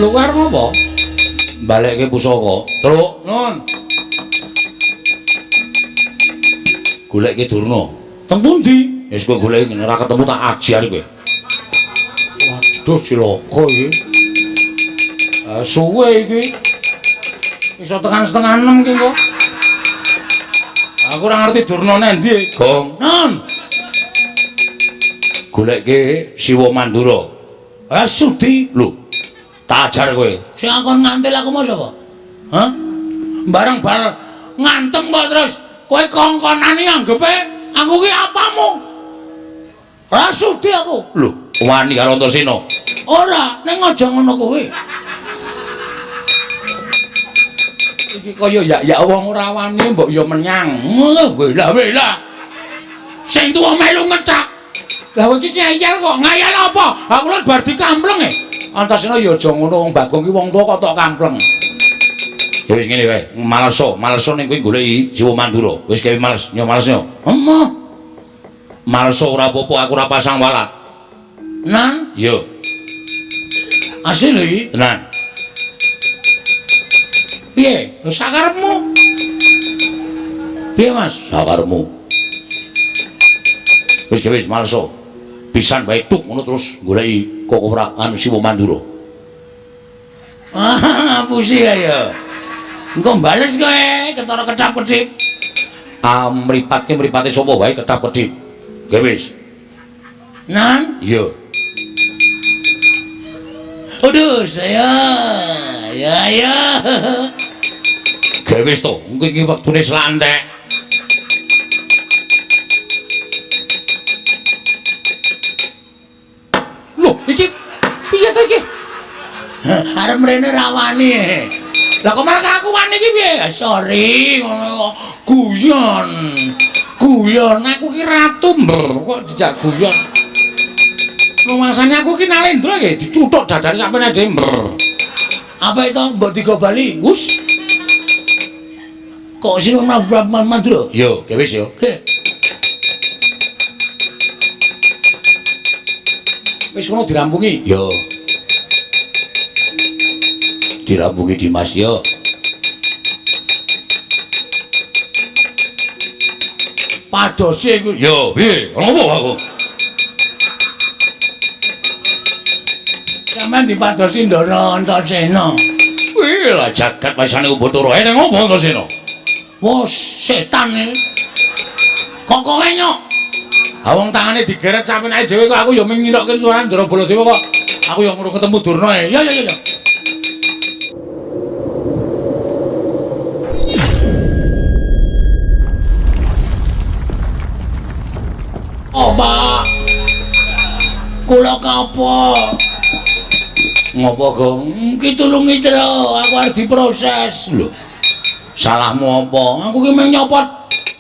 Lho kowe arep ngopo? Balekke pusaka. Truk, nun. Golekke Durna. Teng pundi? Wis kowe goleki ngene ora ketemu tak ajari kowe. Waduh cilaka iki. Suwe iki. Iso tekan 5:30 iki kok. Aku ora ngerti Durna nendi. Gong. Nun. Golekke Siwa Mandura. Ah sudi. Lho. Tak ajar kowe. Sing akon ngantil aku mau sapa? Hah? Bareng bal ngantem kok terus kowe kongkonane anggepe aku ki apamu? Ora sudi aku. Lho, wani karo Antasena. Ora, ning aja ngono kuwi. Iki kaya yak-yak wong ora wani mbok ya menyang. Ngono wela-wela. Sing tuwa melu ngecak. Lah kowe iki ngeyel kok. Ngeyel apa? Aku lho bar dikampleng e. Antasena ya aja ngono wong Bagong ki wong tuwa kok tok kampleng. Ya wis ngene wae, maleso, maleso ning kowe goleki Siwa Mandura. Wis gawe males, nyo males nyo. Emoh. Maleso ora apa-apa, aku ora pasang walat. Nan? Iya. Asli lho iki, tenan. Piye? Lho sakarepmu. Piye, Mas? Sakarepmu. Wis gawe wis maleso. Pisan wae tuk ngono terus goleki Koko anu Siwa Mandura. Ah, ngapusi ya ya. Engko bales kowe ketara kedap-kedip. Ah, mripatke mripate sapa wae kedap-kedip. Nggih wis. Nan? Iya. Aduh, saya. Ya ya. Nggih wis to, engko iki wektune selantek. Loh, iki piye to iki? Arep mrene ra wani. Lah kok malah aku wani iki piye? Sorry, ngono kok. Guyon. Guyon aku ki ratu, mbr, kok dijak guyon. Rumasane aku ki nalendra nggih dicuthuk dadane sampeyan dhewe, mbr. Apa itu mbok digo bali? Wus. Kok sing Mandura? Yo, ge wis yo. Oke. Wis kono dirampungi. Yo. Dirampungi Dimas yo. Padose iku. Yo, piye? Ngopo aku? Sampeyan dipadosi Ndara Antasena. Wih, lah jagat waisane Bathara. Ene ngopo Antasena? Wah, setan iki. Kok kowe nyok? Ha wong tangane digeret sampeyan dhewe kok aku ya mung ngirokke suara Ndara Baladewa kok. Aku ya ngurung ketemu Durna e. Ya ya ya. Oh, Pak. Kula kapok. Ngopo, Gong? Ki tulungi cero, aku arep diproses. Lho. Salahmu apa? Aku ki mung nyopot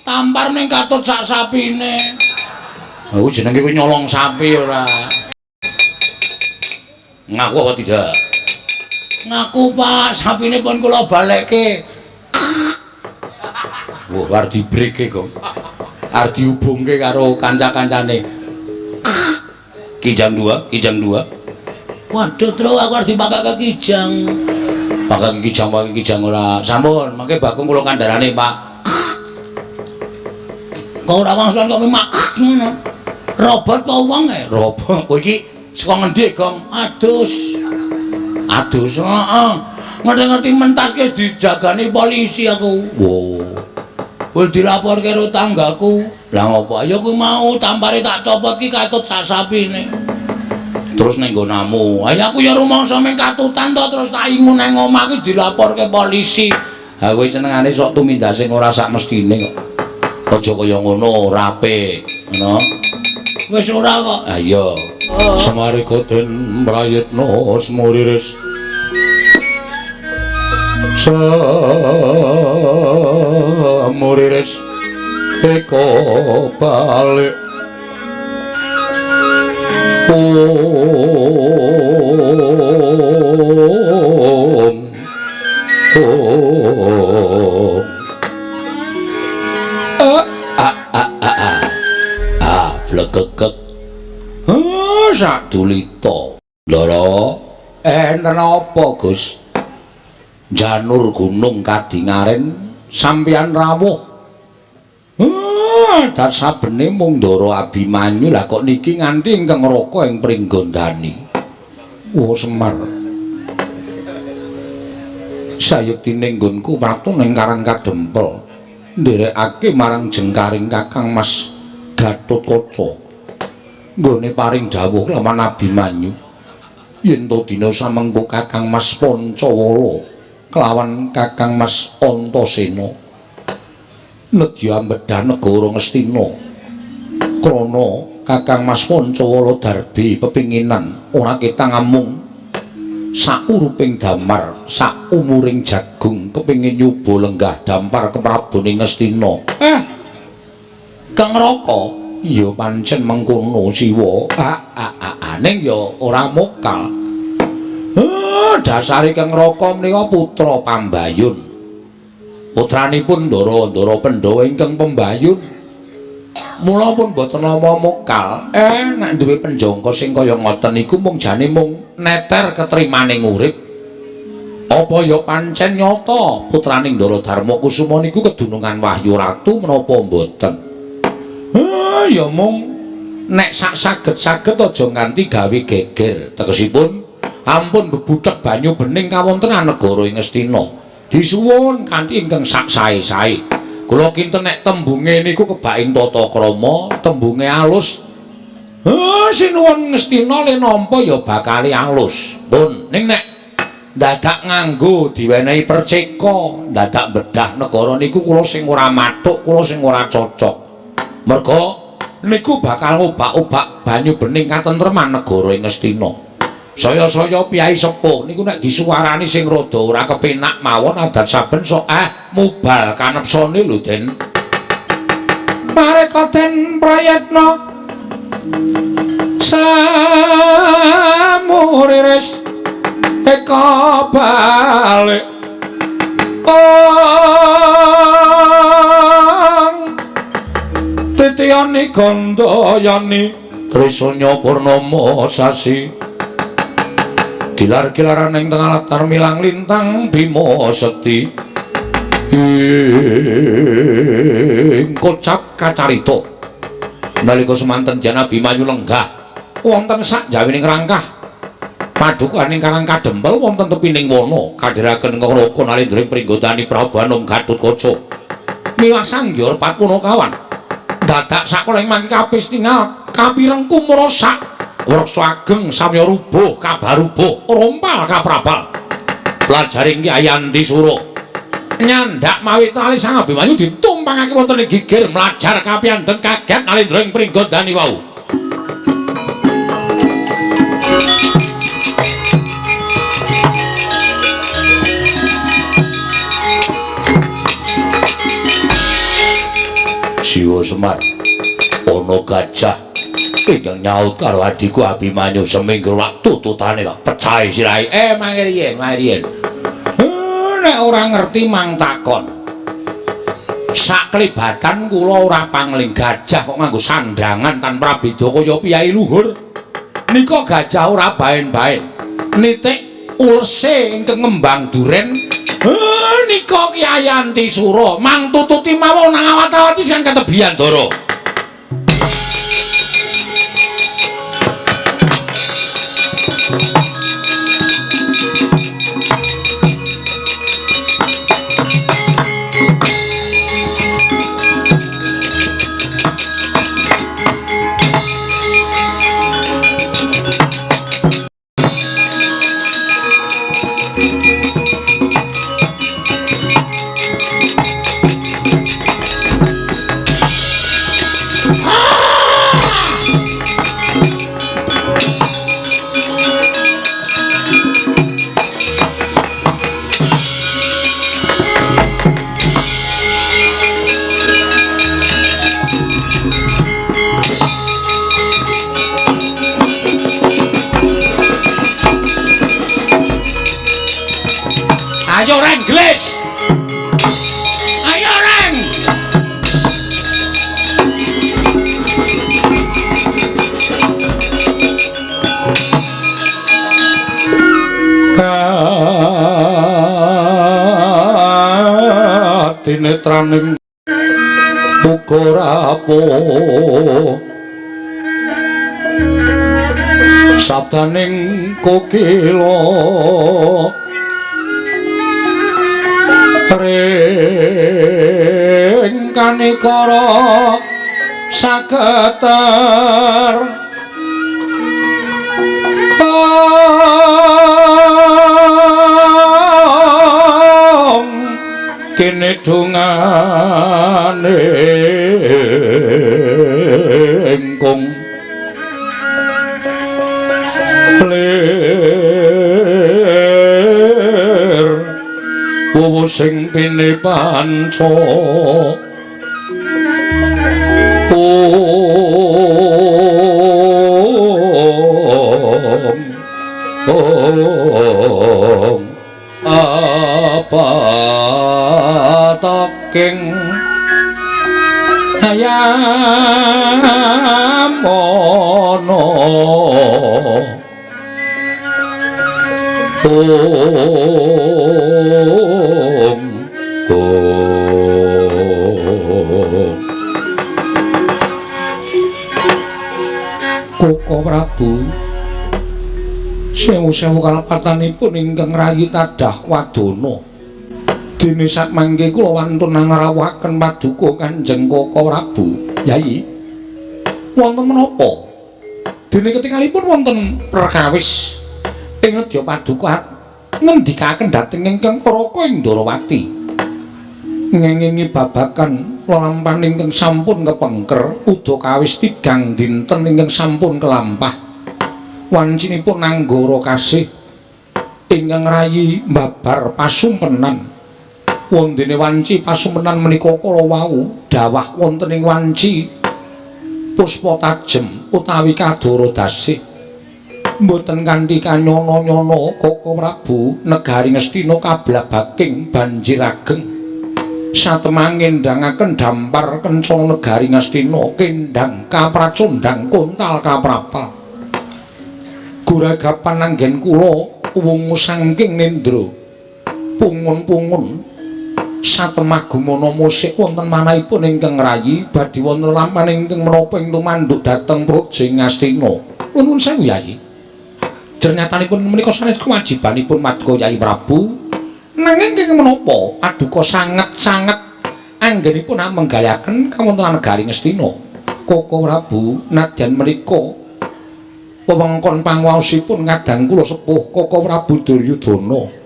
tampar ning katut sak sapine. Aku jenenge kuwi nyolong sapi ora. Ngaku apa tidak? Ngaku, Pak, sapine pun kula balekke. Wah, arep dibreke, Gong. Arep dihubungke karo kanca-kancane. Kijang dua, kijang dua. Waduh, Tru, aku arep dipakake kijang. Pakake kijang, pakake kijang ora. Sampun, mangke Bagong kula kandharane, Pak. Kok ora wangsul kok mak ngono. Robot apa wong e? Robot. Kowe iki saka ngendi, Gong? Adus. Adus, heeh. Ngerti-ngerti mentas wis dijagani polisi aku. Wo. Wis dilaporke karo tanggaku. Lah ngopo? Ya kuwi mau tampare tak copot ki katut sak sapine. Terus ning nggonamu. Ayo aku ya rumangsa ming katutan to terus tak ingu nang omah ki dilaporke polisi. Ha kowe senengane sok tumindak sing ora sak mestine kok. Aja kaya ngono, ora apik, ngono. Wis ora kok. Ha iya. Samarika den prayitna semuriris. Semuriris eka balik. Om Om A a a a a a blekekek. Sak dulita. Ndara, Kenapa, Gus? Janur gunung kadingaren sampeyan rawuh. Dat sabene mung Ndara Abimanyu lah kok niki nganti ingkang ngraka ing Pringgondani. Oh Semar. Sayektine nggonku praptu ning Karang Kadempel. Nderekake marang jengkaring Kakang Mas Gatotkaca. Nggone paring dawuh lawan Abimanyu. Yen to dina samengko Kakang Mas Pancawala kelawan Kakang Mas Antasena nedya ambedah negara Ngastina. Krana Kakang Mas Pancawala darbi pepinginan ora ketang amung sauruping damar, saumuring jagung kepingin nyuba lenggah dampar keprabone Ngastina. Kang Raka, ya pancen mengkono Siwa. Ning ya ora mokal. Dasare Kang Raka menika putra Pambayun. Putranipun Ndara-ndara Pandhawa ingkang pembayun. Mula pun boten nama mokal. Nek duwe penjangka sing kaya ngoten iku mung jane mung neter ketrimaning urip. Apa ya pancen nyata putraning Ndara Darma Kusuma niku kedunungan Wahyu Ratu menapa mboten? Ya mung nek sak saged-saged aja nganti gawe geger. Tegesipun ampun bebutek banyu bening kawontenan negara ing Ngastina. Disuwun kanthi ingkang sak sae-sae. Kula kinten nek tembunge niku kebaing tata krama, tembunge alus. Sinuwun Ngastina le nampa ya bakale alus. Pun ning nek dadak nganggo diwenehi perceka, dadak bedah negara niku kula sing ora mathuk, kula sing ora cocok. Merga niku bakal ngobak-obak banyu bening katentreman negara ing Ngastina. Saya-saya piyai sepuh niku nek disuwarani sing rada ora kepenak mawon adat saben sok mubal kanepsone lho Den. Mareka Den Prayitna samuriris eka balik ong titiyani gandayani Trisanya Purnama sasi gilar-gilaran ing tengah latar milang lintang Bima Sekti ing kocap kacarita nalika semanten Jan Abimanyu lenggah wonten sak jawining rangkah padukaning Karang Kadempel wonten tepining wana kadhiraken ngraka nalindra Pringgondani Prabu Anom Gatotkaca miwah sanghyar Patpunakawan dadak sakola ing mangke kapis tingal kapireng kumrosak wreksa ageng samya rubuh kabarubuh rompal kaprabal pelajaring Kyai Antisura nyandak mawi tali Sang Abimanyu ditumpangake wonten ing gigir mlajar kapiyandheng kaget nalindra ing Pringgondani wau. Siwa Semar ana gajah ingkang nyaut karo adhiku Abimanyu seminggu waktu tutane lho pecahe sirahe. Mangke riyen, mangke riyen. Nek ora ngerti mang takon. Saklebatan kula ora pangling gajah kok nganggo sandangan tanpa prabeda kaya piyai luhur. Nika gajah ora baen-baen. Nitik ulse ingkang ngembang duren. Nika Kyai Antisura mang tututi mawon nang awat-awati sing ketebian Ndara. Ayo reng gelis. Ayo reng. Adinetraning uga rapuh sabdaning kokila ring kanikara sageter kene dungane engkung lir wuwu sing pine panca ong apataking ayam ana ong ong Koko Prabu sewu-sewu kalepatanipun ingkang rayi tadah wadana dene sakmangke kula wantun ngrawuhaken paduka Kanjeng Koko Prabu. Yai, wonten menapa? Dene ketingalipun wonten perkawis ing nedya paduka ngendikaken dhateng ingkang Raka Indrawati ngengingi babagan lelampahan ingkang sampun kepengker udakawis 3 dinten ingkang sampun kelampah wancinipun anggara kasih ingkang rayi babar pasumpenan. Wondene wanci pasumpenan menika kala wau dawah wonten ing wanci puspa tajem utawi kadara dasih mboten kanthi kanyana-nyana Koko Prabu negari Ngastina kablabaking banjir ageng satemah ngendangaken dampar kencana negari Ngastina kendang kapracondang kontal kaprapal guragapan anggen kula wungu saking nendra pungun-pungun satemah gumana musik wonten manahipun ingkang rayi badhe wonten lampahan ingkang menapa ing tumanduk dhateng Praja Ngastina. Nuwun sewu Yayi, jernyatanipun menika sanes kewajibanipun Paduka Yayi Prabu, nanging kenging menapa paduka sanget-sanget anggenipun menggalihaken kawontenan negari Ngastina. Koko Prabu nadyan menika wewengkon panguwaosipun kadang kula sepuh Koko Prabu Duryudana,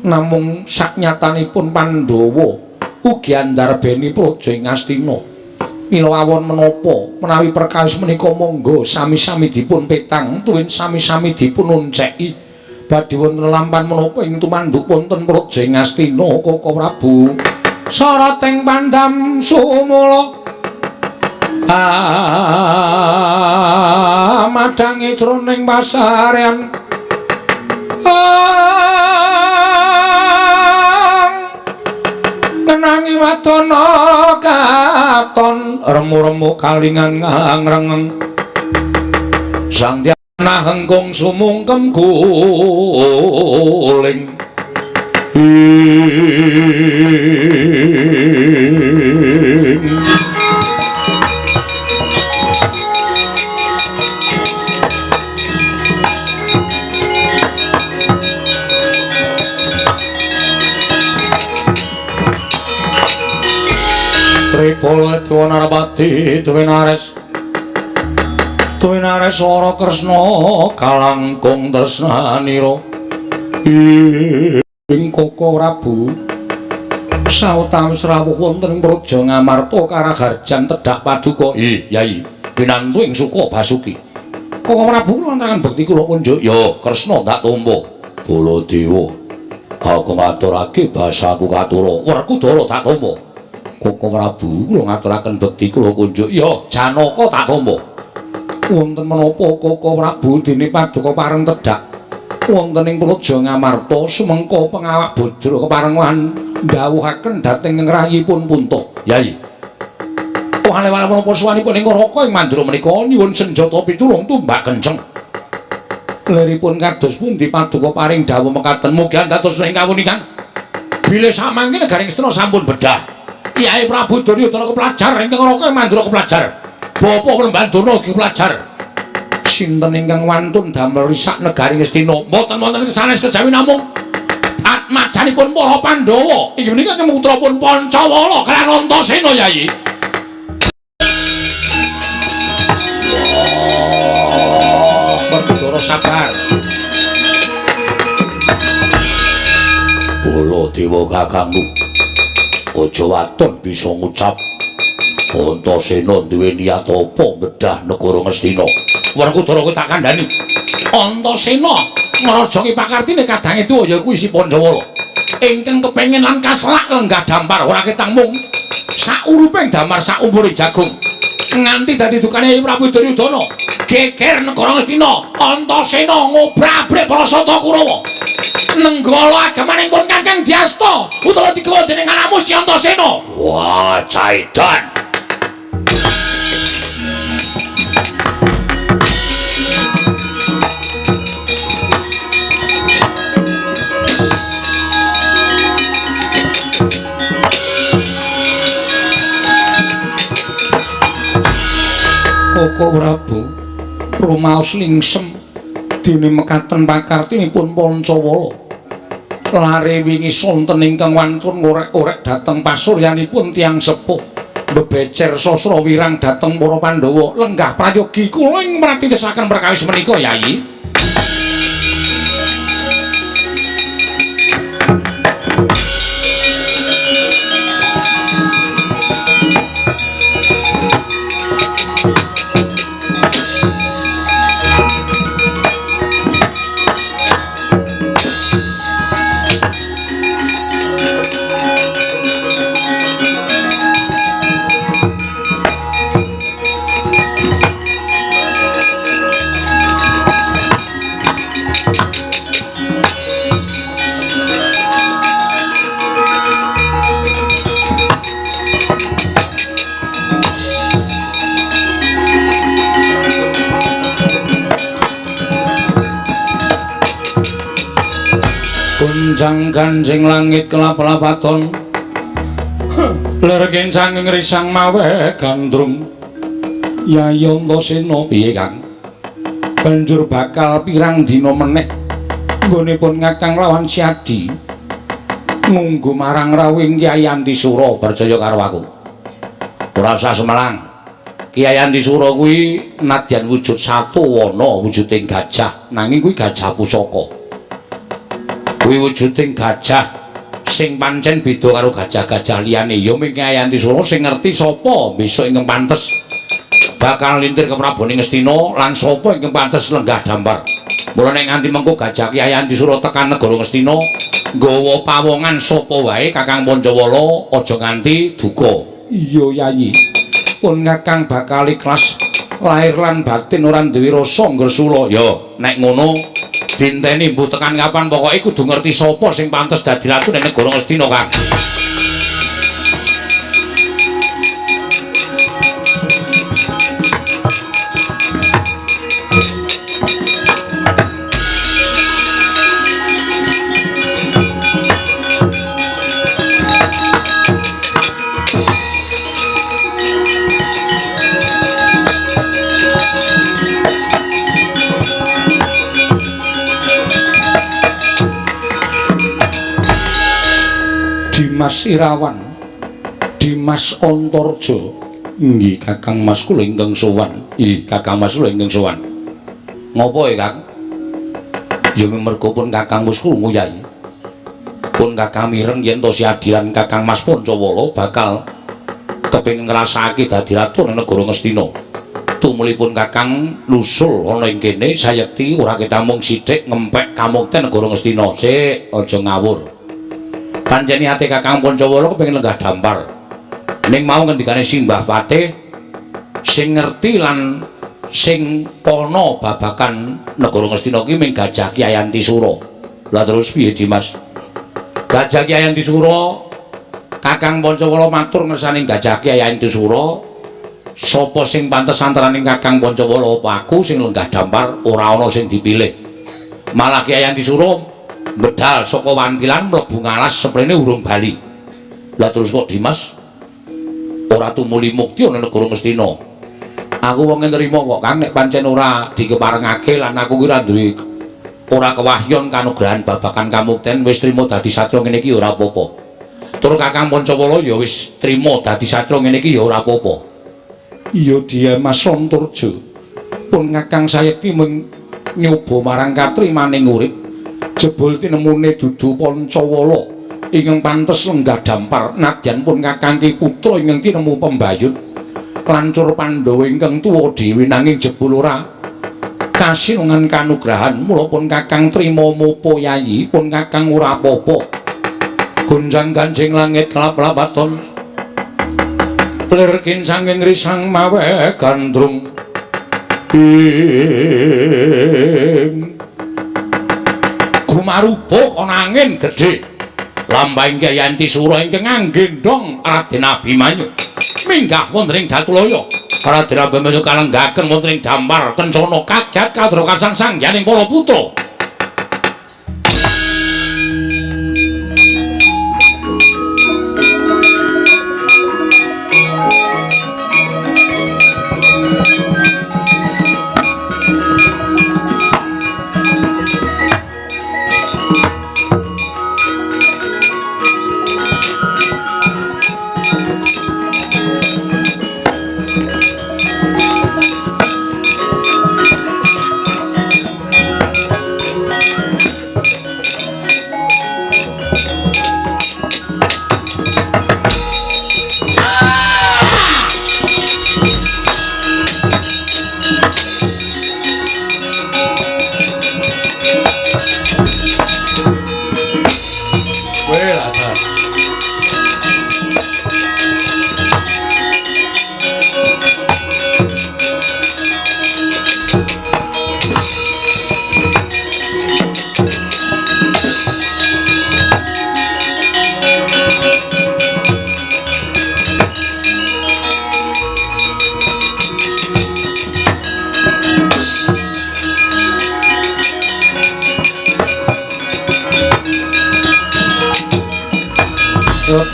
namung saknyatanipun Pandhawa ugi andarbeni Praja Ngastina. Mila awon menapa menawi perkawis menika monggo sami-sami dipun petang tuwin sami-sami dipun onceki badhe wonten lampahan menapa ing tumanduk wonten Praja Ngastina Koko Prabu. Sarating pandam sumula amadhangi jroning pasarean ngenangi wadana katon remu-remu kalingan ngrengeng sang hengkung sumungkem guling Tripala Dwanarapati Dwinares Dwinares Wara Kresna kalangkung tresnanira ing Koko Prabu sawetawis rawuh wonten ing Praja Ngamarta karaharjan tedhak paduka. Yai, pinantu ing suka Basuki. Koko Prabu kula antaraken bekti kula kunjuk. Ya Kresna tak tampa. Baladewa, aku ngaturake basaku katura. Werkudara tak tampa. Koko Prabu kula ngaturaken bekti kula kunjuk. Ya Janaka tak tampa. Wonten menapa Koko Prabu dene paduka pareng tedhak wonten ing Praja Ngamarta sumengko pengawak bodra keparengan ndhawuhaken dhateng ing rayipun Punta. Yai, wale-wale menapa suwanipun ing Raka ing Mandura menika nyuwun senjata pitulung tumbak kenceng. Liripun kados pundi paduka paring dawuh mekaten mugi andados ing kawunikan bilih samangke negari Ngastina sampun bedah. Kyai Prabu Duryudana kepelajar ingkang Raka Mandura kepelajar. Bapa Wrembandana ugi kepelajar. Sinten ingkang wantun damel risak negari Ngastina? Mboten wonten sanes kejawi namung atmajanipun para Pandhawa. Inggih menika putrapun Pancawala kaliyan Antasena Yai. Wah, Werkudara sabar. Baladewa kakangku. Aja waton bisa ngucap Antasena duwe niat apa bedah negara Ngastina. Werkudara kowe tak kandhani. Antasena ngrajangi pakartine kadange tuwa ya kuwi si Pancawala. Ingkang kepengin lan kaselak lenggah dampar ora ketang mung sauruping damar saumpure jagung. Nganti dadi dukane Prabu Duryudana. Geger negara Ngastina, Antasena ngobrak-abrik para sata Kurawa. Nenggala agamaning pun Kakang Dyasta utawa digawa dening anakmu si Antasena. Wah, caidan. Koko Prabu rumaos lingsem dene mekaten pakartinipun Pancawala. Lare wingi sonten ingkang wantun ngorek-orek dhateng pasuryanipun tiyang sepuh bebecer sastra wirang dhateng para Pandhawa. Lenggah prayogi kula ing mratitesaken perkawis menika Yai. Gonjang ganjing langit kelap-lapaton lir kencang ngrisang mawe gandrung. Yai Antasena piye Kang? Banjur bakal pirang dina meneh nggonipun Kakang lawan Siadi ngunggu marang rawuhing Kyai Antisura. Percaya karo aku. Ora usah sumelang. Kyai Antisura kuwi nadyan wujud satu wana wujuding gajah, nanging kuwi gajah pusaka. Kuwi wujuding gajah sing pancen beda karo gajah-gajah liyane. Ya mung Kyai Antisura sing ngerti sapa besok ingkang pantes bakal lintir ke Prabone Ngastina lan sapa ingkang pantes lenggah dampar. Mula nek nganti mengko gajah Kyai Antisura tekan negara Ngastina nggawa pawongan sapa wae Kakang Pancawala aja nganti duka. Iya Yayi, pun Kakang bakal ikhlas lahir lan batin ora duwe rasa ngresula. Ya nek ngono dinteni mbuh tekan kapan pokoke kudu ngerti sapa sing pantes dadi ratu ning negara Ngastina Kang. Dimas Irawan, Dimas Antarja. Nggih Kakang Mas kula ingkang sowan. Nggih Kakang Mas kula ingkang sowan. Ngopo ya Kang? Ya mergo pun Kakang wis krungu Yai. Pun Kakang mireng yen to siadilan Kakang Mas Pancawala bakal kepengin ngrasakake dadi ratu ning negara Ngastina. Tumulipun Kakang nusul ana ing kene sayekti ora ketamung sithik ngempek kamukten negara Ngastina. Sik aja ngawur. Pancen niate Kakang Pancawala kepengin lenggah dampar. Ning mau ngendikane Simbah Patih sing ngerti lan sing pono babakan negara Ngastina ki ming Gajah Kyai Antisura. Lah terus piye Dimas? Gajah Kyai Antisura Kakang Pancawala matur ngersane Gajah Kyai Antisura, sapa sing pantes antaraning Kakang Pancawala apa aku sing lenggah dampar ora ana sing dipilih. Malah Kyai Antisura medal saka wantilan mlebu ngalas seprene urung bali. Lah terus kok Dimas Ora tumuli mukti ana negara Ngastina. Aku wong nrimo kok Kang nek pancen ora dikeparengake lan aku ki ora duwe ora kewahyon kanugrahan babagan kamukten wis trima dadi satria ngene iki ora apa-apa. Tur Kakang Pancawala ya wis trima dadi satria ngene iki ya ora apa-apa. Iya dia Mas Antarja. Pun Kakang Sayekti mung nyoba marang katrimaning urip. Jebul tinemune dudu Pancawala ingkang pantes lenggah dampar nadyan pun Kakang ki putra ingkang tinemu pembayut lancur Pandhawa ingkang tuwa dhewe nanging jebul ora kasinungan kanugrahan. Mula pun Kakang trima mopo yayi pun Kakang ora apa-apa. Gonjang ganjing langit kelap-lapaton lir kincanging risang mawe gandrung ing gumarubuk ana angin gedhe lambahing Kyai Antisura ingkang anggendhong Raden Abimanyu minggah wonten ing Datulaya. Raden Abimanyu kalenggaken wonten ing dampar kencana kaget kadra kasangsangyaning para putra.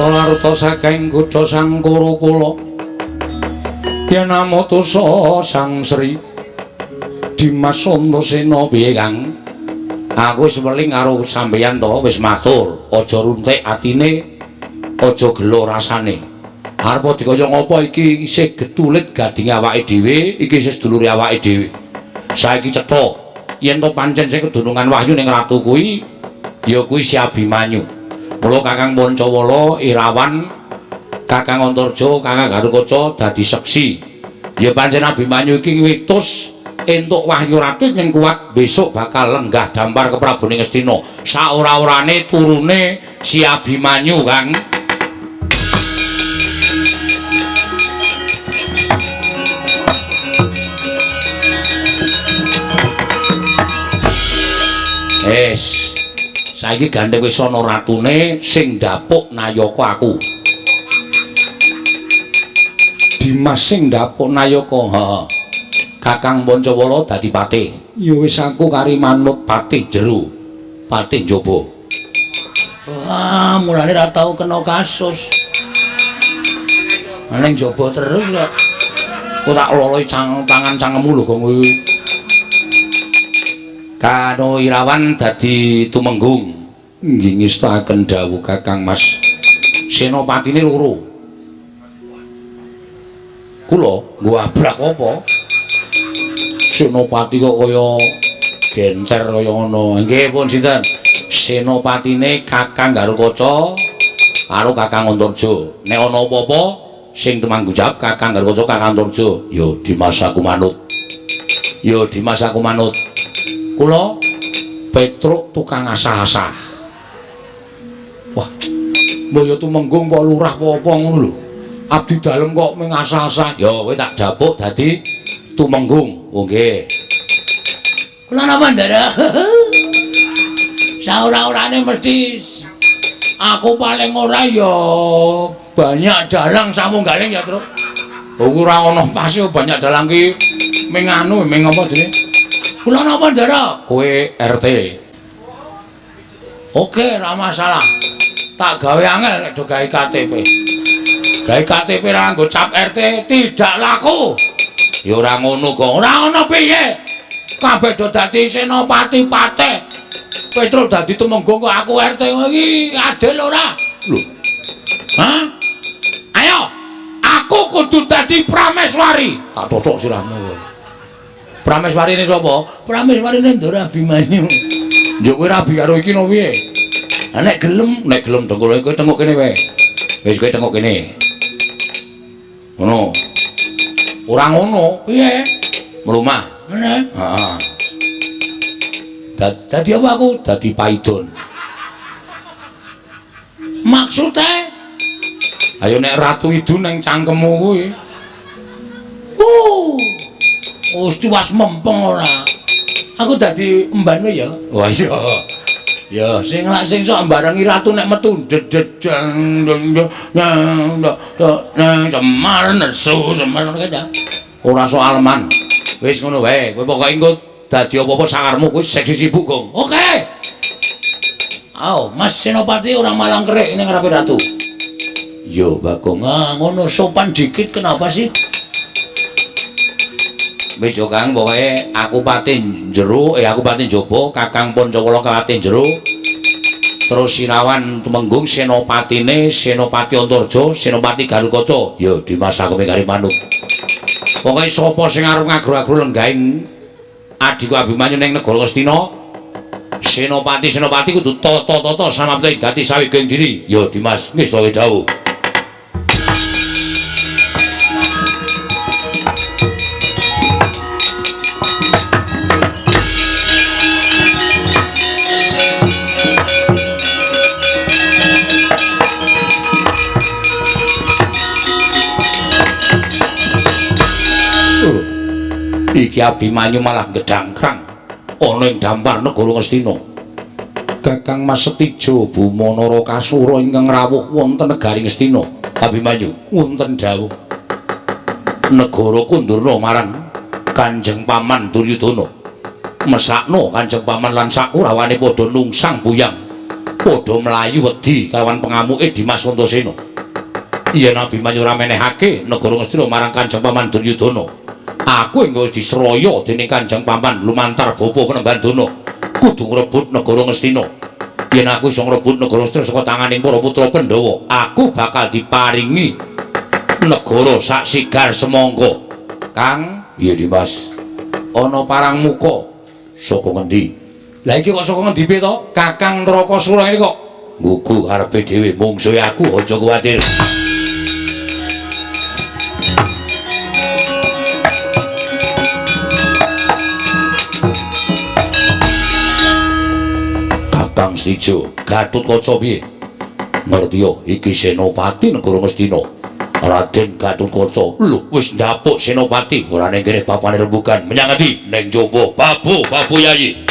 Laruta saking kutha Sang Kurukula yen amutusa Sang Sri Dimas Antasena. Piye Kang? Aku wis weling karo sampeyan to, wis matur, aja runtik atine, aja gelo rasane. Arep dikaya ngapa iki isih getulit gadinge awake dhewe, iki isih sedulure awake dhewe. Saiki cetha yen to pancen sing kedunungan wahyu ning ratu kuwi ya kuwi si Abimanyu. Mula Kakang Pancawala, Irawan, Kakang Antarja, Kakang Garukaca dadi seksi. Ya pancen Abimanyu iki witus entuk wahyu ratu ing kuat besok bakal lenggah dampar ke Prabu Ngastina. Saora-orane turune si Abimanyu, Kang. Es. Saiki gandeng wis ana ratune sing ndapuk nayaka aku. Dimas sing ndapuk nayaka. Heeh. Kakang Pancawala dadi patih. Ya wis aku kari manut patih jero, patih njaba. Wah, mulane ra tau kena kasus. Ning njaba terus kok. Kok tak loloi tangan cangkemmu lho kok kuwi. Kano Irawan dadi tumenggung. Nggih ngestakaken dawuh Kakang Mas. Senopatine loro. Kula nggo abrak apa? Senopati kok kaya genter kaya ngono. Nggih pun sinten? Senopatine Kakang Garukaca karo Kakang Antarja. Nek ana apa-apa sing tumanggung jawab Kakang Garukaca, Kakang Antarja. Ya Dimas aku manut. Ya Dimas aku manut. Kula Petruk tukang asah-asah. Wah, mbok ya tumenggung kok lurah apa-apa ngono lho. Abdi dalem kok mung asah-asah. Ya kowe tak dapuk dadi tumenggung. Oh nggih. Kula napa ndara? Saora-orane mesti aku paling ora ya banyak dalang samunggaling ya, Truk. Oh ora ana pas banyak dalang ki ming anu ming apa jenenge? Kula napa ndara? Kowe RT. Oke, ora masalah. Tak gawe angel nek do gawe KTP. Gawe KTP ra nganggo cap RT tidak laku. Ya ora ngono kok. Ora ngono piye? Kabeh do dadi senopati patih. Petruk dadi tumenggung kok aku RT iki adil ora? Lho. Hah? Ayo, aku kudu dadi Prameswari. Tak totok sirahmu kowe. Prameswarine sapa? Prameswarine Ndara Abimanyu. Njuk kowe rabi karo iki no piye? Lah nek gelem dengkul kowe tengok kene wae. Wis kowe tengok kene. Ngono. Ora ngono, piye? Mlumah. Ngene. Heeh. Dadi apa aku? Dadi paidon. Maksude? Ayo nek Ratu Idun nang cangkemmu kuwi. Wis tiwas mempeng ora. Aku dadi embanmu ya. Wah iya. Ya sing lak sing sok mbarengi ratu nek metu dededeng nang Semar nesu Semar ngono kae ta. Ora soal man. Wis ngono wae, kowe pokoke engko dadi apa-apa sakarmu kowe seksi sibuk, Gong. Oke. Ayo, Mas Senopati ora malang kerik ning ngarepe ratu. Yo, Bagong. Ah, ngono sopan dikit kenapa sih? Wis yo Kang, pokoke aku pati jero, aku pati njaba, Kakang Pancawala pati jero. Terus Sinawan Tumenggung senopatine Senopati Antarja, Senopati Garukaca. Ya Dimas aku mengkari manuk. Pokoke sapa sing arep ngagro-agro lenggahing adhiku Abimanyu ning negara Ngastina, senopati-senopati kudu tata-tata samapta ing gati saweging diri. Ya Dimas, ngestake dawuh. Iki Abimanyu malah gedangkrang ana ing dampar negara Ngastina. Kakang Mas Setijo Buma Narakasura ingkang rawuh wonten negari Ngastina. Abimanyu wonten dawuh. Negara kundurna marang Kanjeng Paman Duryudana. Mesakno Kanjeng Paman lan sakurawane padha nungsang buyang. Padha mlayu wedi kalawan pengamuke Dimas Antasena. Yen Abimanyu ora menehake negara Ngastina marang Kanjeng Paman Duryudana, aku engko wis disraya dening Kanjeng Paman lumantar bapa Penemban Dana kudu ngrebut negara Ngastina. Yen aku iso ngrebut negara Ngastina saka tanganing para putra Pandhawa, aku bakal diparingi negara sak sigar semangka. Kang, iya Dimas. Ana parang muka saka ngendi? Lah iki kok saka ngendi piye to? Kakang Narakasura ini kok nggugu karepe dhewe mungsuhe aku, aja kuwatir. Kakang Setijo, Gatotkaca piye? Ngerti yo, iki senopati negara Ngastina. Raden Gatotkaca. Lho, wis ndapuk senopati, ora ning kene papane rembugan. Menyang ngendi? Ning njaba. Babu, babu yayi.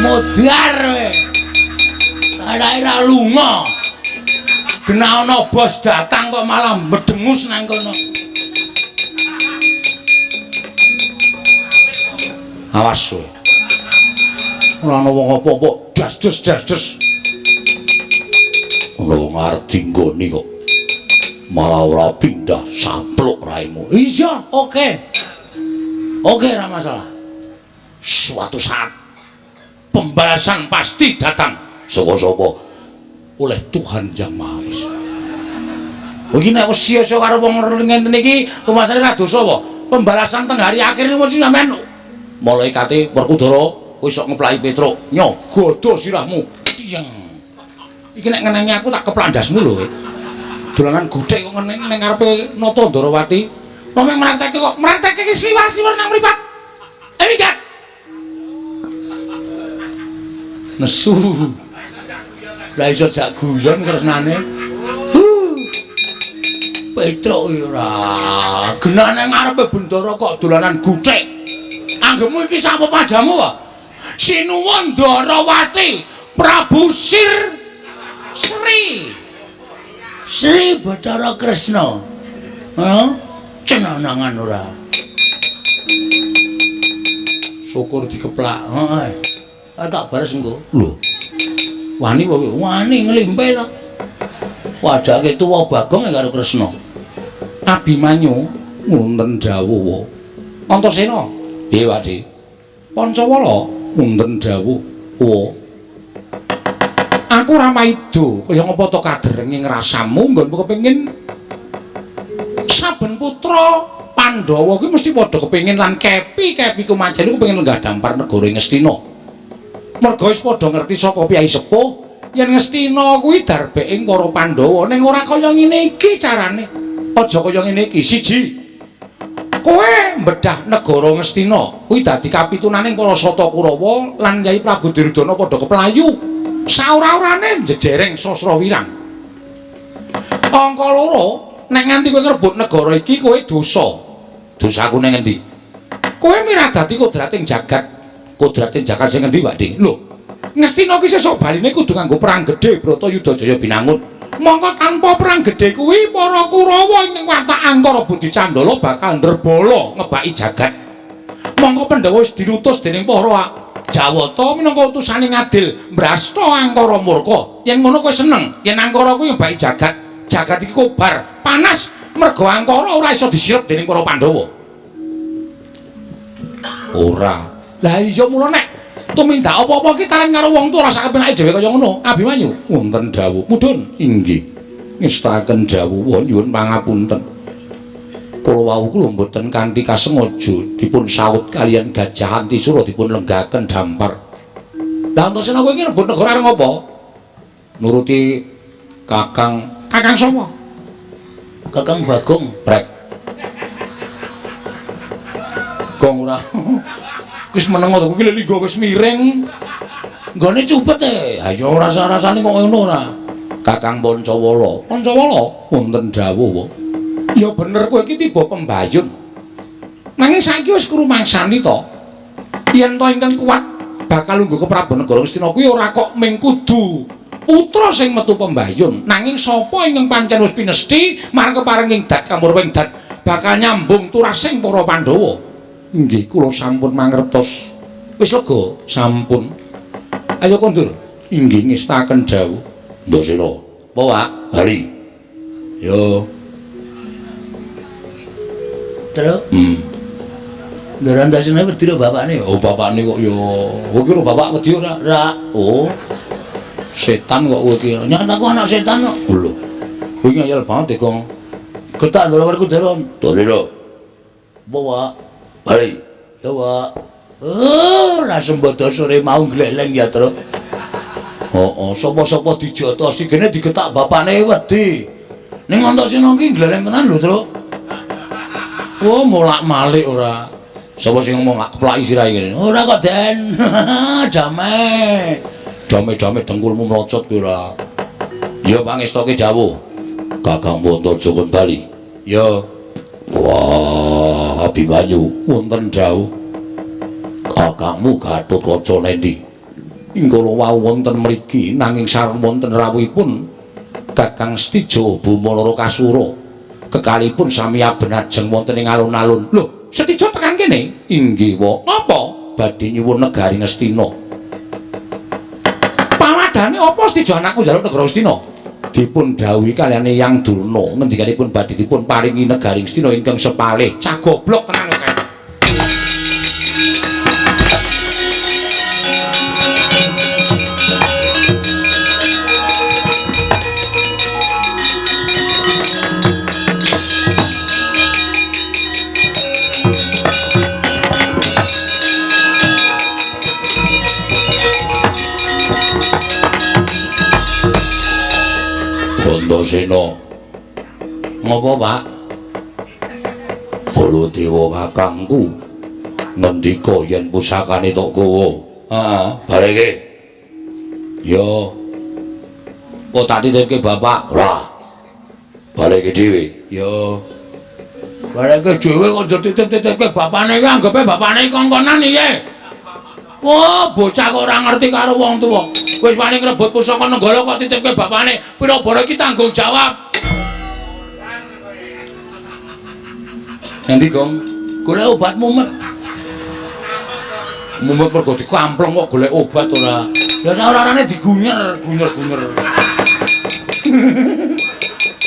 Modar kowe. Ora lunga. Genah ana bos datang kok malah medengus nang kono. Awas kowe. Ora ana wong apa-apa, das-des das-des. Ana wong arep dinggoni kok. Malah ora pindah sampluk raimu. Iya, oke. Oke, ora masalah. Suatu saat pembalasan pasti datang. Saka-sapa? Oleh Tuhan Yang Maha Esa. Iki nek wis sia-sia karo wong ngenten iki, rumasane ra dosa apa? Pembalasan teng hari akhir niku mesti sampean malaikate Werkudara kowe iso ngeplaki Petruk, nyo godho sirahmu. Tiyeng. Iki nek ngenengi aku tak keplak ndasmu lho kowe. Dolanan guthek kok ngene ning ngarepe Nata Ndarawati. Wong mraktekke kok mraktekke iki sliwar-sliwar nang mripat. Ayo minggat. Nesu. Lah iso jak guyon kresnane. Petruk ora. Genane ngarepe Bendara kok dolanan guthek. Anggemu iki sapa pajamu wae? Sinuwun Ndarawati, Prabu Sir Sri. Sri Bathara Kresna. Hah? Cenanangan ora. Syukur dikeplak. Heeh. Tak bares engko. Lho. Wani apa? Wani nglimpe ta. Wadake tuwa Bagong karo Kresna. Abimanyu wonten dawuh. Antasena. Piye, Pakde? Pancawala wonten dawuh. Wa. Aku ora maida kaya ngapa to kaderenge ngrasamu nggonmu kepengin saben putra Pandhawa kuwi mesti padha kepengin lan kepi-kepi kumajen kepengin lenggah dampar negara Ngastina. Merga wis padha ngerti saka piyai sepuh yen Ngastina kuwi darbeke para Pandhawa ning ora kaya ngene iki carane. Aja kaya ngene iki. Siji, kowe mbedah negara Ngastina kuwi dadi kapitunaning para Sata Kurawa lan Yai Prabu Duryudana padha keplayu. Saora-orane njejereng Sasra Wirang. Angka loro, nek nganti kowe ngrebut negara iki kowe dosa. Dosaku ning endi? Kowe mirah dadi kodrating jagat. Kodrating jagat sing endi, Pak Ding? Lho, Ngastina ki sesuk baline kudu nganggo perang gedhe Bratayuda Jaya Binangun. Mongko tanpa perang gedhe kuwi para Kurawa ing watak Angkara Budi Candala bakal ndrebala ngebaki jagat. Mongko Pandhawa wis diutus dening para Jawata minangka utusane ngadil mbrasta Angkara murka. Yen ngono kowe seneng, yen Angkara kuwi ngebaki jagat, jagat iki kobar, panas mergo Angkara ora iso disirep dening para Pandhawa. Ora. Lah iya mula nek tumindak apa-apa iki tarang karo wong tuwa ora sak kepenake dhewe kaya ngono. Abimanyu wonten dawuh. Mudhun inggih. Ngestakaken dawuh nyuwun pangapunten. Kula wau kula mboten kanthi kasengaja dipun saut kaliyan Gajah Antisura dipun lenggaken dampar. Lah Antasena kowe iki rebut negara arep ngopo? Nuruti Kakang. Kakang sapa? Kakang Bagong. Brek. Gong ora. Wis meneng to kuwi lho wis miring. Nggone cupet e. Ha ya ora rasa-rasane kok ngono ora. Kakang Pancawala. Pancawala wonten dawuh. Ya bener kowe iki tiba pembayun. Nanging saiki wis krumangsani to. Yen to ingkang kuat bakal lungguh ke Prabu Negara Ngastina kuwi ora kok ming kudu putra sing metu pembayun. Nanging sapa ingkang pancen wis pinesthi marang keparenging dat kamurwing dat bakal nyambung turasing para Pandhawa. Inggih kula sampun mangertos. Wis lega sampun. Ayo kondur. Inggih ngestaken dawuh. Ndasena. Apa, Pak? Bali. Yo. Terus? Ndara Antasena wedi lho bapakne. Oh, bapakne kok ya. Kowe iki lho bapak wedi ora? Ora. Oh. Setan kok kowe iki. Nyat aku anak setan kok. Lho. Kowe ngeyel banget e, Gong. Getak ndara werku daron. Ndara. Apa, Pak? Bali. Ya, Pak. Oh, ra sembodo sore mau gleleng ya, Truk. Heeh, sapa-sapa dijotosi kene digetak bapakne wedi. Ning Antasena iki gleleng tenan lho, Truk. Oh, molak-malik ora. Sapa sing ngomong gak keplaki sirahe kene? Ora kok, Den. Damai. Dame-dame dengkulmu mlocot kuwi ora. Ya pangestoke dawuh. Kakang Puntaja kon bali. Ya. Wah, Abimanyu wonten dawuh. Kakangmu Gatotkaca nendi? Ingkala wau wonten mriki nanging sareng wonten rawuhipun Kakang Setija Buma Narakasura. Kekalipun sami abenajeng wonten ing alun-alun. Lho, Setija tekan kene? Inggih, wa. Napa? Badhe nyuwun negari Ngastina. Paladane apa Setija anakku njaluk negara Ngastina? Dipun dawuhi kaliyan Eyang Durna ngendikanipun badhe dipun paringi negari Ngastina ingkang sepalih. Cah goblok tenan kok. Antasena. Ngopo, Pak? Baladewa kakangku ngendika yen pusakane tok gawa. Heeh, bareke. Ya. Kok tak titipke bapak? Ora. Bareke dhewe. Ya. Bareke dhewe kok dititip-titipke bapane iki anggepe bapane kongkonan iki. Wah, bocah kok ora ngerti karo wong tuwa. Wis wani ngrebut pusaka Nenggala kok titipke bapane. Pira bara iki tanggung jawab. Nanti Gong, golek obat mumet. Mumet mergo dikampleng kok golek obat ora. Lah sak ora-orane digunyer, gunyer-gunyer.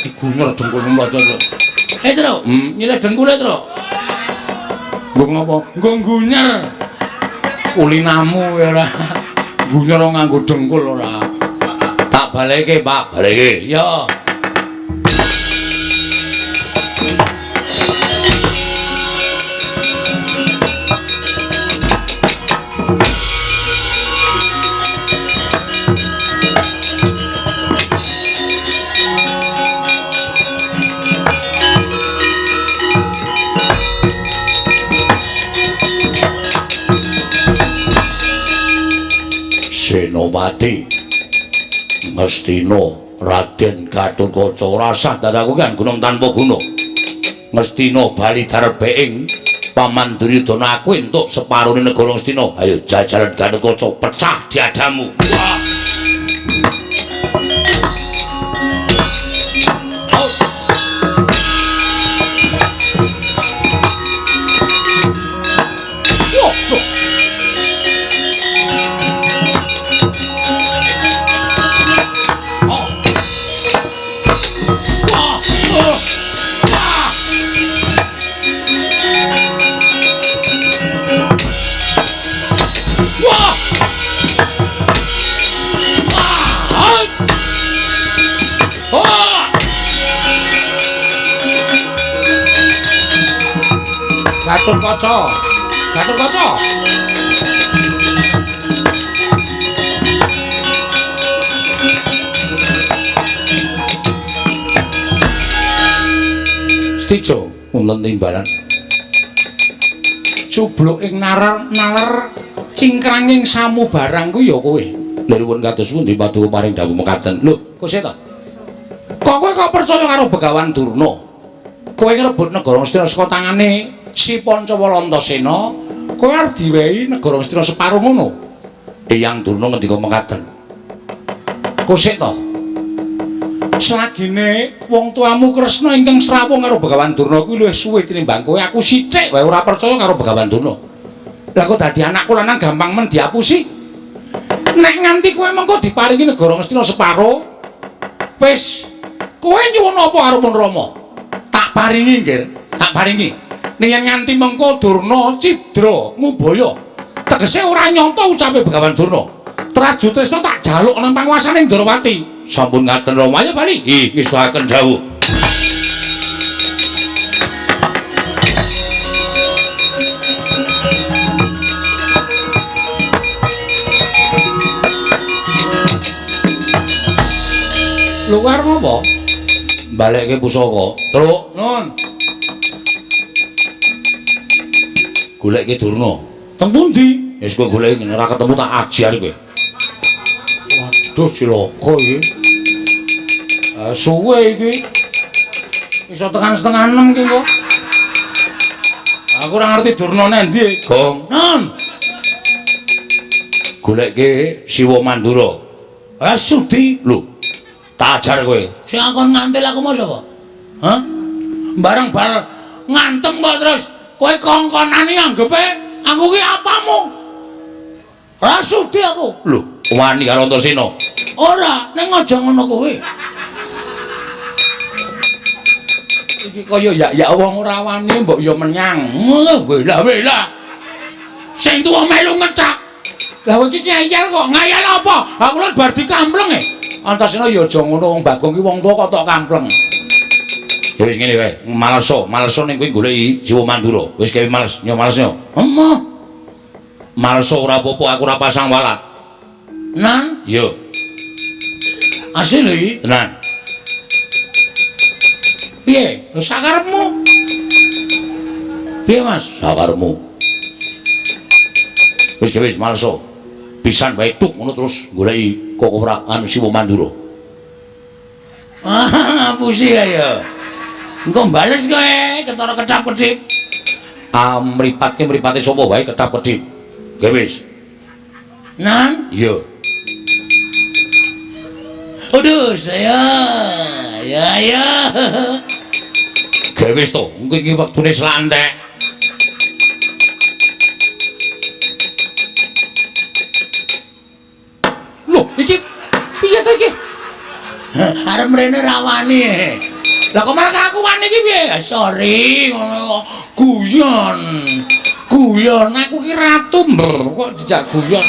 Digunyer dengkul mlocot. Eh, Tru, nyilih dengkule, Tru. Nggo ngopo? Nggo gunyer. Ulinamu ya ora. Gunyer nganggo dengkul ora. Tak baleke, Pak, baleke. Ya. Senopati Ngastina Raden Gatotkaca ora sah dadaku kan gunung tanpa guna. Ngastina bali darbeing Paman Duryudana aku entuk separone negara Ngastina. Ayo jajaran Gatotkaca pecah diadamu. Wah. Gatotkaca, Gatotkaca. Stijo wonten timbalan. Cubluk ing nalar naler cingkranging samubarang ku ya kowe. Lha nuwun kados pundi paduka paring dawuh mekaten. Lho, kok seta? Kok kowe kok percaya karo Begawan Durna? Kowe ngrebut negara Ngastina saka tangane si Pancawala Antasena, kowe arep diwehi negara Ngastina separo ngono. Eyang Durna ngendika mekaten. Kosek to? Selagine wong tuamu Kresna ingkang srawung karo Begawan Durna kuwi luwih suwe tinimbang kowe. Aku sithik wae ora percaya karo Begawan Durna. Lah kok dadi anakku lanang gampang men diapusi. Nek nganti kowe mengko diparingi negara Ngastina separo, wis kowe nyuwun apa karo Pun Rama? Tak paringi, Nggir, tak paringi. Ning yen nganti mengko Durna cidra ngubaya, tegese ora nyonto ucape Begawan Durna. Traju Tresna tak jaluk nang panguasane Ndrawati. Sampun ngaten Rama, ayo bali. Ih, ngestokaken dawuh. Lho arep ngopo? Balekke pusaka. Truk, nun. Goleke Durna. Teng pundi? Wis kowe goleki ora ketemu tak ajar kowe. Waduh cilaka iki. Suwe iki. Iso tekan 5:30 iki kok. Aku ora ngerti Durna nendi. Gong. Nun. Goleke Siwa Mandura. Ora sudi. Lho, tak ajar kowe. Sing akon ngantil aku mau sapa? Hah? Bareng bal ngantem kok terus kowe kongkonane anggepe aku ki apamu? Ora sudi aku. Lho, wani karo Antasena. Ora, ning aja ngono kowe. Iki kaya yak-yak wong ora wani mbok ya menyang. Ngono wela-wela. Sing tuwa melu ngethak. Lah kowe iki ngeyel kok. Ngeyel apa? Aku lho bar dikampleng e. Antasena ya aja ngono wong Bagong ki wong tuwa kok tok kampleng. Ya wis ngene wae, maleso, maleso ning kowe goleki Siwa Mandura. Wis kewe males, nyo males nyo. Emoh. Maleso ora apa-apa, aku ora pasang walat. Nan? Iya. Asli lho iki. Tenan. Piye? Lho sakarepmu. Piye, Mas? Sakarepmu. Wis wis maleso. Pisan wae tuk ngono terus goleki kok ora anu Siwa Mandura. Ah, ngapusi ya. Engko bales kowe ketara kedap-kedip. Ah, mripatke mripate sapa wae kedap-kedip. Nggih wis. Nang? Iya. Aduh, saya. Ya ya. Nggih wis to, engko iki wektune selantek. Loh, iki piye to iki? Arep mrene ra wani. Lah kok malah aku wani iki piye? Sorry, ngono kok. Guyon. Guyon aku ki ratu kok dijak guyon.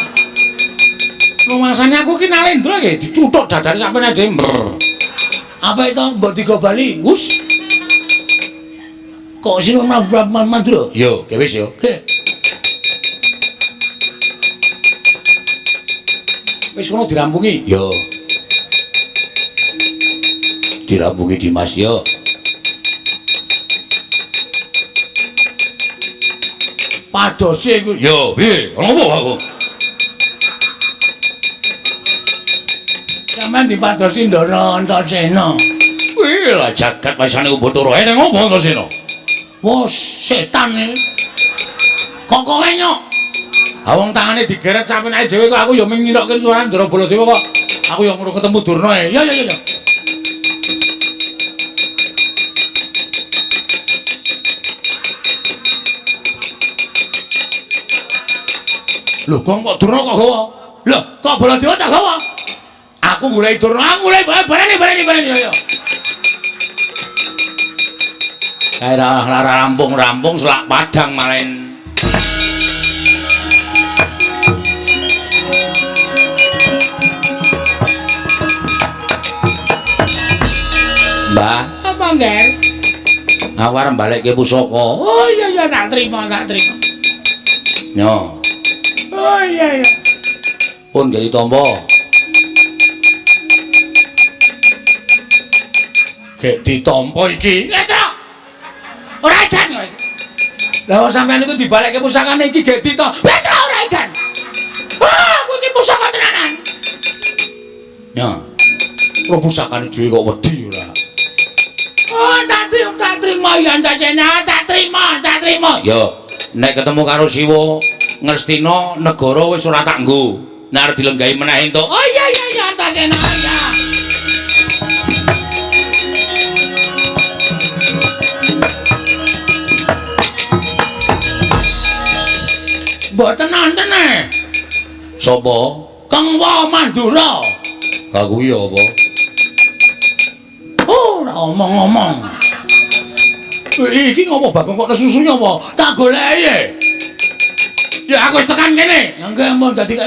Rumasane aku ki Nalendra nggih dicuthuk dadane sampeyan dhewe. Apa itu mbok digo bali? Wus. Kok sing Mandura? Yo, ge wis yo. Oke. Wis kono dirampungi. Yo. Dirampungi Dimas yo. Padose iku. Yo, piye? Ono apa aku? Sampeyan dipadosi Ndara Antasena. Wih, lah jagat waisane Bathara. Eneng apa Antasena? Wah, setan iki. Kok kowe nyok? Ha wong tangane digeret sampeyan dhewe kok aku ya mung ngirokke suara Ndara Baladewa kok. Aku ya ngono ketemu Durna e. Ya ya ya. Lho, kok Durna kok gawa? Lho, kok Baladewa tak gawa? Aku goleki Durna, aku goleki bareni bareni bareni ya. Kae ra rampung-rampung selak padang malen. Mbah, apa ngger? Aku arep balekke pusaka. Oh iya iya tak terima, tak terima. Nyo. Oh iya iya. Pun gak ditampa. Gek ditampa iki. Eta. Ora edan kowe. Lah wong sampean iku dibalekke pusakane iki gek ditampa. Eta ora edan. Wah, aku iki pusaka tenanan. Nyo. Ora pusakane dhewe kok wedi ora. Oh, tak terima ya Antasena, tak terima, tak terima. Yo, nek ketemu karo Siwa Ngastina negara wis ora tak nggo. Nek arep dilenggahi meneh entuk. Oh iya iya iya Antasena iya. Mboten nonton e. Sapa? Kengwa Mandura. Lah kuwi apa? Ora omong-omong. Iki ngopo Bagong kok nesusu apa? Tak goleki. Ya aku wis tekan kene. Ya nggih ampun dadi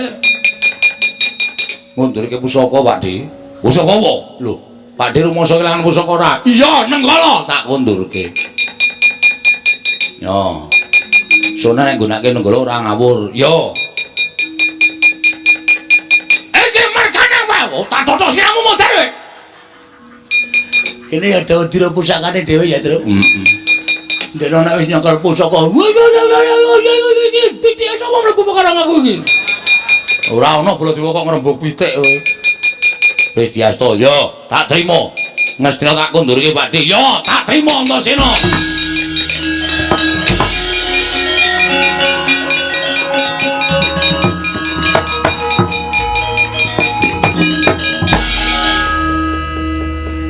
ngundurke pusaka, Pak Di. Pusaka apa? Lho, Pak Di rumangsa kelangan pusaka ora? Iya, Nenggala tak kundurke. Yo. Sone nek nggunakake Nenggala ora ngawur. Yo. Iki mergane wae. Oh, tak totok siramu modar kowe. Kene ya dira pusakane dhewe ya, Truk. Heeh. Ndek nek wis nyekel pusaka. Iki pitike sapa mlebu perkara aku iki? Ora ana Baladewa kok ngrembug pitik kowe. Wis diasta, yo, tak trima. Ngastina tak kundurke Pak Di. Yo, tak trima Antasena.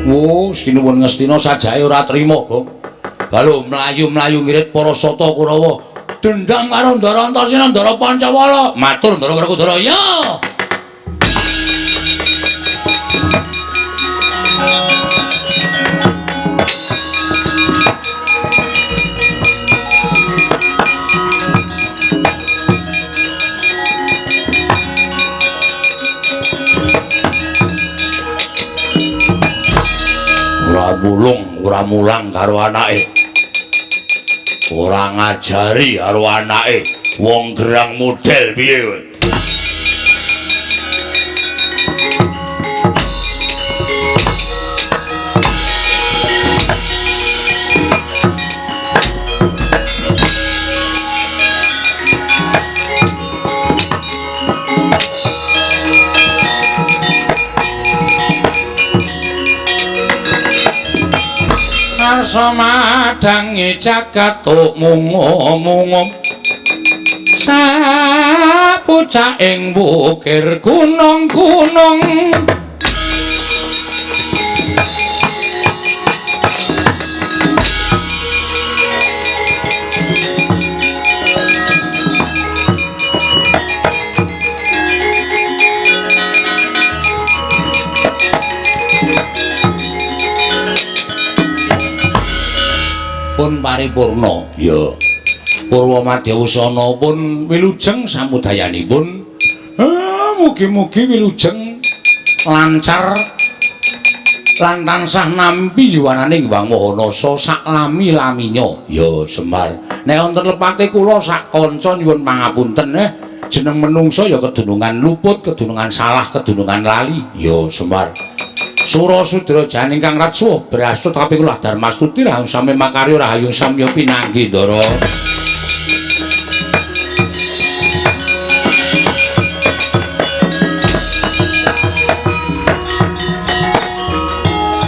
Wo, sinuwun Ngastina sajake ora trima, Gong. Galo mlayu-mlayu ngirit para sata Kurawa. Dendam karo Ndara Antasena, Ndara Pancawala. Matur Ndara Werkudara. Yo. Ora mulung, ora mulang karo anake. Ora ngajari karo anake. Wong gerang model piye kowe? Kersa madangi jagat mungu-mungu sapucaking wukir gunung-gunung. Pun paripurna ya Purwa Madyawusana pun wilujeng samudayanipun. Mugi-mugi wilujeng lancar lan tansah nampi yuwananing Hyang Maha sak lami-laminya. Ya Semar, nek wonten lepate kula sak kanca nyuwun pangapunten. Jeneng menungsa ya kedunungan luput, kedunungan salah, kedunungan lali. Ya Semar. Sura sudra janing kang ratsuh brasut kaping kula Darmastuti rahung sami makarya rahayu samya pinanggih Ndara.